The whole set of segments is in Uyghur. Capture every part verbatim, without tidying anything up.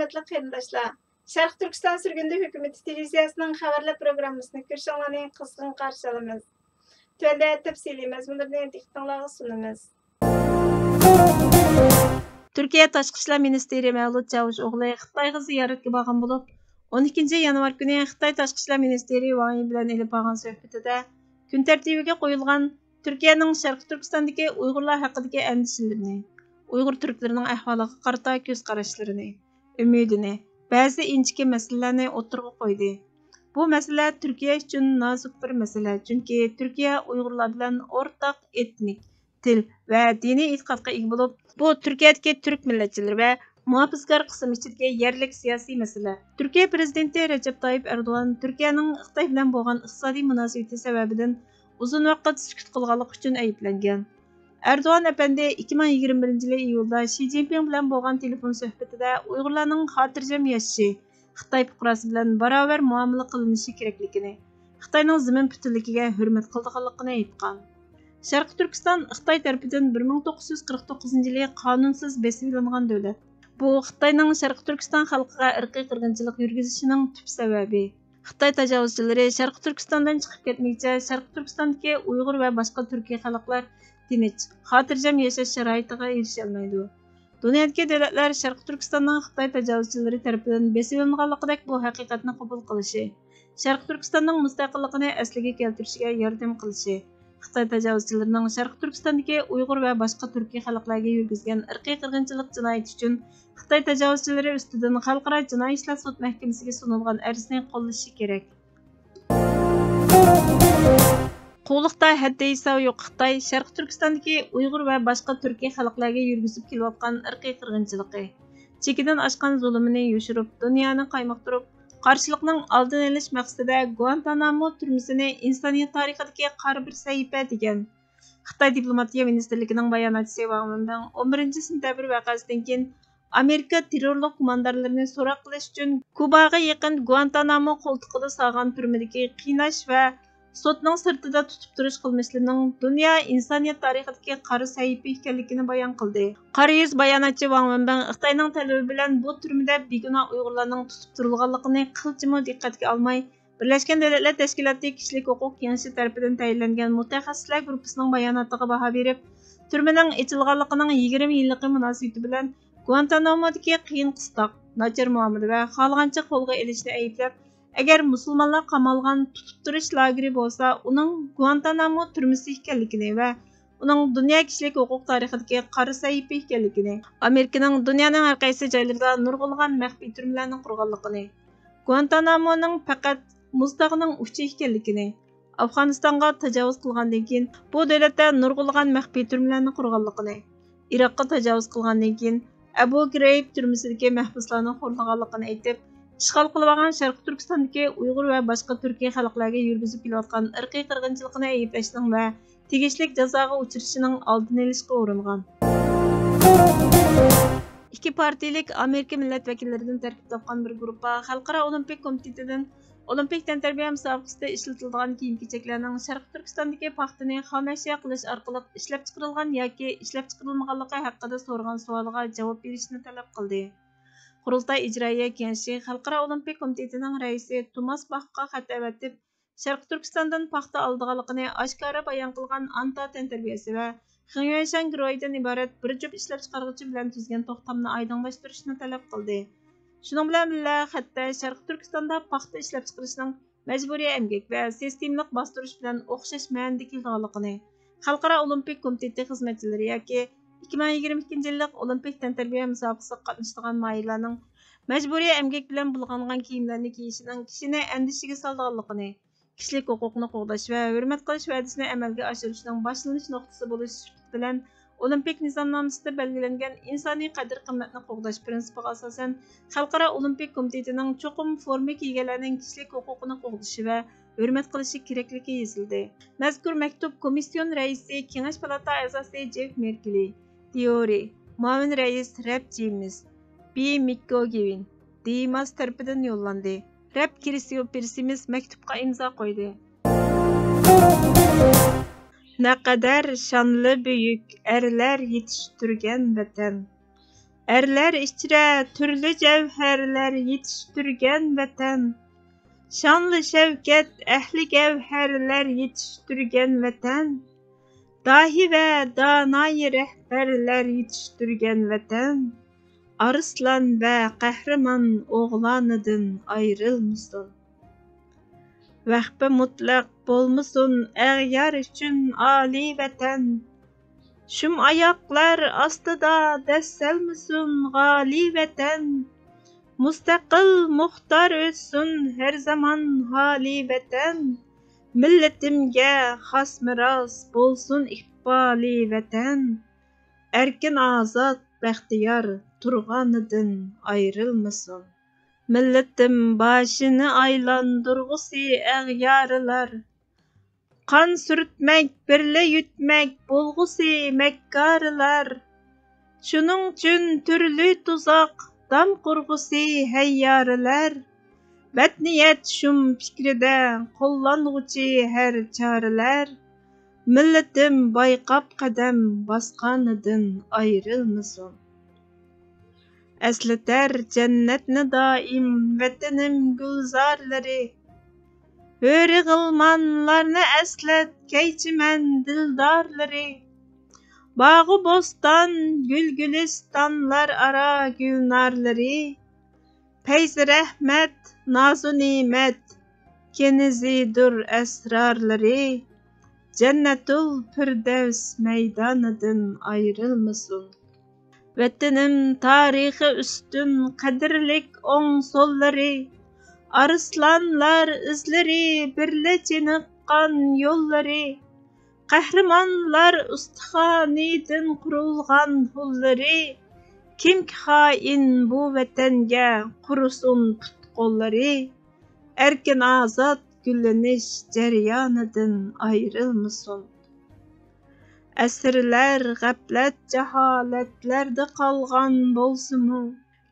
ھۆرمەتلىك قېرىنداشلار، شەرقىي تۈركىستان سۈرگۈندە ھۆكۈمىتى تېلېۋىزىيەسىنىڭ خەۋەرلەر پروگراممىسىنى كۆرۈشۈڭلارنى قىزغىن قارشى ئالىمىز. تۆۋەندە تەپسىلىي مەزمۇنلىرىنى دىققىتىڭلارغا سۇنىمىز. تۈركىيە تاشقى ئىشلار مىنىستىرى مەۋلۇت چاۋۇشئوغلى خىتايغا زىيارەتكە بارغان بولۇپ، ئون ئىككىنچى يانۋار كۈنى خىتاي تاشقى ئىشلار مىنىستىرى ۋاڭ يى بىلەن ئېلىپ بارغان سۆھبىتىدە كۈن تەرتىپىگە قويۇلغان تۈركىيەنىڭ شەرقىي تۈركىستاندىكى ئۇيغۇرلار ھەققىدىكى ئەندىشىلىرىنى، ئۇيغۇر تۈركلىرىنىڭ ئەھۋالىغا قارىتا كۆز قاراشلىرىنى، ئۈمىدىنى، بەزى ئىنچىكە مەسىلىلەرنى ئوتتۇرىغا قويدى. بۇ مەسىلە تۈركىيە ئۈچۈن نازۇك بىر مەسىلە، چۈنكى تۈركىيە ئۇيغۇرلار بىلەن ئورتاق ئېتنىك، تىل ۋە دىنىي ئېتىقادقا ئىگە بولۇپ، بۇ تۈركىيەدىكى تۈرك مىللەتچىلىرى ۋە مۇھاپىزىتكار قىسىم ئىچىدىكى يەرلىك سىياسىي مەسىلە. تۈركىيە پىرېزىدېنتى رەجەپ تايىپ ئەردوغان تۈركىيەنىڭ خىتاي بىلەن بولغان ئىقتىسادىي مۇناسىۋىتى سەۋەبىدىن ئۇزۇن ۋاقىت سۈكۈت قىلغانلىقى ئۈچۈن ئەيىبلەنگەن. ئەردوغان ئەپەندى ئىككى مىڭ يىگىرمە بىرىنچى يىلى ئىيۇلدا شى جىنپىڭ بىلەن بولغان تېلېفون سۆھبىتىدە ئۇيغۇرلارنىڭ خاتىرجەم ياشىشى، خىتاي پۇقراسى بىلەن باراۋەر مۇئامىلە قىلىنىشى كېرەكلىكىنى، خىتاينىڭ زېمىن پۈتۈنلۈكىگە ھۆرمەت قىلىدىغانلىقىنى ئېيتقان. شەرقىي تۈركىستان خىتاي تەرىپىدىن بىر مىڭ توققۇز يۈز قىرىق توققۇزىنچى يىلى قانۇنسىز بېسىۋېلىنغان دۆلەت. بۇ خىتاينىڭ شەرقىي تۈركىستان خەلقىگە ئىرقىي قىرغىنچىلىق يۈرگۈزۈشىنىڭ تۈپ سەۋەبى. خىتاي تاجاۋۇزچىلىرى شەرقىي تۈركىستاندىن چىقىپ كەتمىگىچە، شەرقىي تۈركىستاندىكى ئۇيغۇر ۋە باشقا تۈركىي خەلقلەر تىنچ، خاتىرجەم ياشاش شارائىتىغا ئېرىشەلمەيدۇ. دۇنيادىكى دۆلەتلەر شەرقىي تۈركىستاننىڭ خىتاي تاجاۋۇزچىلىرى تەرىپىدىن بېسىۋېلىنغانلىقىدەك بۇ ھەقىقەتنى قوبۇل قىلىشى، شەرقىي تۈركىستاننىڭ مۇستەقىللىقىنى ئەسلىگە كەلتۈرۈشىگە ياردەم قىلىشى، خىتاي تاجاۋۇزچىلىرىنىڭ شەرقىي تۈركىستاندىكى ئۇيغۇر ۋە باشقا تۈركىي خەلقلەرگە يۈرگۈزگەن ئىرقىي قىرغىنچىلىق جىنايىتى ئۈچۈن خىتاي تاجاۋۇزچىلىرى ئۈستىدىن خەلقئارا جىنايى ئىشلار سوت مەھكىمىسىگە سۇنۇلغان ئەرزنى قوللىشى كېرەك. قۇۋلۇقتا ھەددى ھېسابى يوق خىتاي شەرقىي تۈركىستاندىكى ئۇيغۇر ۋە باشقا تۈركىي خەلقلەرگە يۈرگۈزۈپ كېلىۋاتقان ئىرقىي قىرغىنچىلىقى، چېكىدىن ئاشقان زۇلۇمىنى يوشۇرۇپ، دۇنيانى قايمۇقتۇرۇپ، قارشىلىقنىڭ ئالدىنى ئېلىش مەقسىتىدە گۇئانتانامو تۈرمىسىنى ئىنسانىيەت تارىخىدىكى قارا بىر سەھىپە دېگەن. خىتاي دىپلوماتىيە مىنىستىرلىكىنىڭ باياناتچىسى ۋاڭ ۋېنبىڭ ئون بىرىنچى سېنتەبىر ۋەقەسىدىن كېيىن ئامېرىكا تېررورلۇق گۇماندارلىرىنى سوراق قىلىش ئۈچۈن كۇباغا يېقىن گۇئانتانامو قولتۇقىدا سالغان تۈرمىدىكى قىيناش ۋە سوتنىڭ سىرتىدا تۇتۇپ تۇرۇش قىلمىشلىرىنىڭ دۇنيا ئىنسانىيەت تارىخىدىكى قارا سەھىپە ئىكەنلىكىنى بايان قىلدى. قارا يۈز باياناتچى ۋاڭ ۋېنبىڭ خىتاينىڭ تەلىپى بىلەن بۇ تۈرمىدە بىگۇناھ ئۇيغۇرلارنىڭ تۇتۇپ تۇرۇلغانلىقىنى قىلچىمۇ دىققەتكە ئالماي، بىرلەشكەن دۆلەتلەر تەشكىلاتى كىشىلىك ھوقۇق كېڭىشى تەرىپىدىن تەيىنلەنگەن مۇتەخەسسىسلەر گۇرۇپپىسىنىڭ باياناتىغا باھا بېرىپ، تۈرمىنىڭ ئېچىلغانلىقىنىڭ يىگىرمە يىللىقى مۇناسىۋىتى بىلەن گۇئانتانامودىكى قىيىن قىستاق، ناچار مۇئامىلە ۋە خالىغانچە قولغا ئېلىشنى ئەيىبلەپ، ئەگەر مۇسۇلمانلار قامالغان تۇتۇپ تۇرۇش لاگېرى بولسا، ئۇنىڭ گۇئانتانامو تۈرمىسى ئىكەنلىكىنى ۋە ئۇنىڭ دۇنيا كىشىلىك ھوقۇق تارىخىدىكى قارا سەھىپە ئىكەنلىكىنى، ئامېرىكىنىڭ دۇنيانىڭ ھەر قايسى جايلىرىدا نۇرغۇنلىغان مەخپىي تۈرمىلەرنى قۇرغانلىقىنى، گۇئانتانامونىڭ پەقەت مۇزتاغنىڭ ئۇچى ئىكەنلىكىنى، ئافغانىستانغا تاجاۋۇز قىلغاندىن كېيىن، بۇ دۆلەتتە نۇرغۇنلىغان مەخپىي تۈرمىلەرنى قۇرغانلىقىنى، ئىراققا تاجاۋۇز قىلغاندىن كېيىن، ئەبۇ گرەيب تۈرمىسىدىكى مەھبۇسلارنى خورلىغانلىقىنى ئېيتىپ، ئىشغال قىلىۋالغان شەرقىي تۈركىستاندىكى ئۇيغۇر ۋە باشقا تۈركىي خەلقلەرگە يۈرگۈزۈپ كېلىۋاتقان ئىرقىي قىرغىنچىلىقىنى ئەيىبلەشنىڭ ۋە تېگىشلىك جازاغا ئۇچرىشىشىنىڭ ئالدىنى ئېلىشقا ئۇرۇنغان. ئىككى پارتىيىلىك ئامېرىكا مىللەت ۋەكىللىرىدىن تەركىب تاپقان بىر گۇرۇپپا خەلقئارا ئولىمپىك كومىتېتىدىن ئولىمپىك تەنتەربىيە مۇسابىقىسىدە ئىشلىتىلىدىغان كىيىم-كېچەكلەرنىڭ شەرقىي تۈركىستاندىكى پاختىنى خام ئەشيا قىلىش ئارقىلىق ئىشلەپچىقىرىلغان ياكى ئىشلەپچىقىرىلمىغانلىقى ھەققىدە سورىغان سوئالىغا جاۋاب بېرىشنى تەلەپ قىلدى. قۇرۇلتاي ئىجرائىيە كېڭىشى خەلقئارا ئولىمپىك كومىتېتىنىڭ رەئىسى توماس باخقا خەت ئەۋەتىپ، شەرقىي تۈركىستاندىن پاختا ئالىدىغانلىقىنى ئاشكارا بايان قىلغان ئانتا تەنتەربىيەسى ۋە خېڭيۈەنشەن گۇرۇھىدىن ئىبارەت بىر جۈپ ئىشلەپچىقارغۇچى بىلەن تۈزگەن توختامنى ئايدىڭلاشتۇرۇشنى تەلەپ قىلدى. شۇنىڭ بىلەن بىللە، خەتتە شەرقىي تۈركىستاندا پاختا ئىشلەپچىقىرىشنىڭ مەجبۇرىي ئەمگەك ۋە سىستېمىلىق باستۇرۇش بىلەن ئوخشاش مەنىدە كېلىدىغانلىقىنى، خەلقئارا ئولىمپىك كومىتېتى خىزمەتچىلىرى ياكى ئىككى مىڭ يىگىرمە ئىككىنچى يىللىق ئولىمپىك تەنتەربىيە مۇسابىقىسىغا قاتنىشىدىغان ماھىرلارنىڭ مەجبۇرىي ئەمگەك بىلەن بۇلغانغان كىيىملەرنى كىيىشىنىڭ كىشىنى ئەندىشىگە سالىدىغانلىقىنى، كىشىلىك ھوقۇقنى قوغداش ۋە ھۆرمەت قىلىش ۋەدىسىنى ئەمەلگە ئاشۇرۇشنىڭ باشلىنىش نۇقتىسى بولۇش سۈپىتى بىلەن، ئولىمپىك نىزامنامىسىدا بەلگىلەنگەن ئىنسانىي قەدىر-قىممەتنى قوغداش پىرىنسىپىغا ئاساسەن، خەلقئارا ئولىمپىك كومىتېتىنىڭ چوقۇم فورما كىيگەنلەرنىڭ كىشىلىك ھوقۇقىنى قوغدىشى ۋە ھۆرمەت قىلىشى كېرەكلىكى يېزىلدى. مەزكۇر مەكتۇپ كومىسسىيون رەئىسى، كېڭەش پالاتا ئەزاسى جېف مېركلى، دىئورى، مۇئاۋىن رەئىس رەپ جېيمىس، بى مىككوگېۋىن، دېيماس تەرىپىدىن يوللاندى. رەپ كىرىسىيو پىرسىمىس مەكتۇپقا ئىمزا قويدى. نەقەدەر شانلى بۈيۈك ئەرلەر يېتىشتۈرگەن ۋەتەن! ئەرلەر ئىچرە تۈرلۈك جەۋھەرلەر يېتىشتۈرگەن ۋەتەن. شانلىق شەۋكەت ئەھلى گەۋھەرلەر يېتىشتۈرگەن ۋەتەن. داھىي ۋە دانايى رەھبەرلەر يېتىشتۈرگەن ۋەتەن. ئارسلان ۋە قەھرىمان ئوغلانىدىن ئايرىلمىسۇن. ۋەخپە مۇتلەق بولمىسۇن ئەغيار ئۈچۈن ئالىي ۋەتەن. شۇم ئاياقلار ئاستىدا دەس سالمىسۇن غالىي ۋەتەن. مۇستەقىل، مۇختار ئۆتسۇن ھەر زامان ھالىي ۋەتەن. مىللىتىمگە خاس مىراس بولسۇن ئىقبالىي ۋەتەن. ئەركىن، ئازاد، بەختىيار تۇرغانىدىن ئايرىلمىسۇن. مىللىتىم باشىنى ئايلاندۇرغۇسى ئەغيارلار. قان سۈرتمەك، بىرلە يۈتمەك بولغۇسى مەككارلار. شۇنىڭ ئۈچۈن تۈرلۈك تۇزاق دام قۇرغۇسى ھەييارلار. بەتنىيەت شۇم پىكرىدە قوللانغۇچى ھەر چارىلەر. مىللىتىم بايقاپ قەدەم باسقانىدىن ئايرىلمىسۇن. ئەسلىتەر جەننەتنى دائىم ۋەتىنىم گۈلزارلىرى. ھۆر-غىلمانلارنى ئەسلەت كەيچىمەن دىلدارلىرى. باغۇ بوستان، گۈل-گۈلىستانلار ئارا گۈلنارلىرى. پەيز-رەھمەت، نازۇ-نېمەت، كەنزىدۇر ئەسرارلىرى. جەننەتۇل پىردەۋس مەيدانىدىن ئايرىلمىسۇن. ۋەتىنىم تارىخى ئۈستۈن، قەدىرلىك ئوڭ سوللىرى. ئارسلانلار ئىزلىرى، بىرلە چېنىققان يوللىرى. قەھرىمانلار ئۇستىخانىدىن قۇرۇلغان ھۇللىرى. كىمكى خائىن بۇ ۋەتەنگە، قۇرۇسۇن پۇت-قوللىرى. ئەركىن، ئازاد گۈللىنىش جەريانىدىن ئايرىلمىسۇن. ئەسىرلەر غەپلەت، جاھالەتلەردە قالغان بولسىمۇ،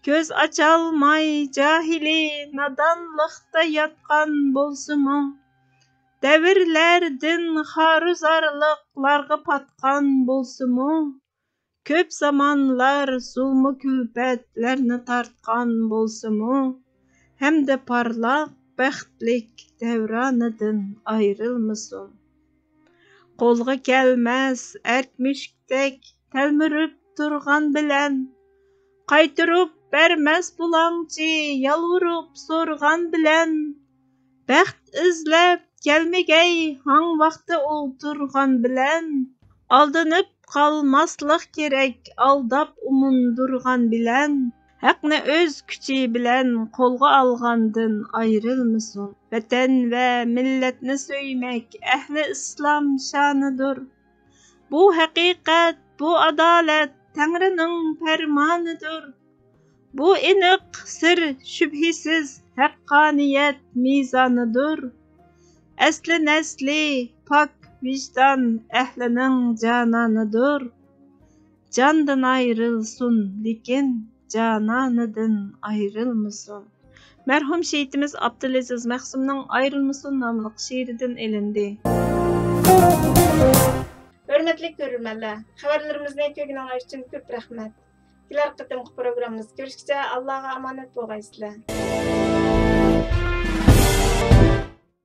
كۆز ئاچالماي جاھىلىي نادانلىقتا ياتقان بولسىمۇ، دەۋرلەردىن خارۇزارلىقلارغا پاتقان بولسىمۇ، كۆپ زامانلار زۇلمۇ كۈلپەتلەرنى تارتقان بولسىمۇ، ھەمدە پارلاق بەختلىك دەۋرانىدىن ئايرىلمىسۇن. قولغا كەلمەس ئەرك مۈشۈكتەك تەلمۈرۈپ تۇرغان بىلەن، قايتۇرۇپ بەرمەس بۇلاڭچى يالۋۇرۇپ سورىغان بىلەن، بەخت ئىزلەپ كەلمىگەي ھاڭ ۋاقتى ئولتۇرغان بىلەن، ئالدىنىپ قالماسلىق كېرەك ئالداپ ئۇمۇندۇرغان بىلەن. ھەقنى ئۆز كۈچى بىلەن قولغا ئالغاندىن ئايرىلمىسۇن. ۋەتەن ۋە مىللەتنى سۆيمەك ئەھلى ئىسلام شانىدۇر. بۇ ھەقىقەت، بۇ ئادالەت تەڭرىنىڭ پەرمانىدۇر. بۇ ئېنىق سىر، شۈبھىسىز ھەققانىيەت مىزانىدۇر. ئەسلى نەسلى پاك ۋىجدان ئەھلىنىڭ جانانىدۇر. جاندىن ئايرىلسۇن، لېكىن جانانىدىن ئايرىلمىسۇن. مەرھۇم شېھىتىمىز ئابدۇلئەزىز مەخسۇمنىڭ ئايرىلمىسۇن ناملىق شېئىرىدىن ئېلىندى. ھۆرمەتلىك كۆرۈرمەنلەر، خەۋەرلىرىمىزنى كۆرگىنىڭلار ئۈچۈن كۆپ رەھمەت. كېلەر قېتىمقى پروگراممىمىزدا كۆرۈشكىچە ئاللاغا ئامانەت بولغايسىلەر.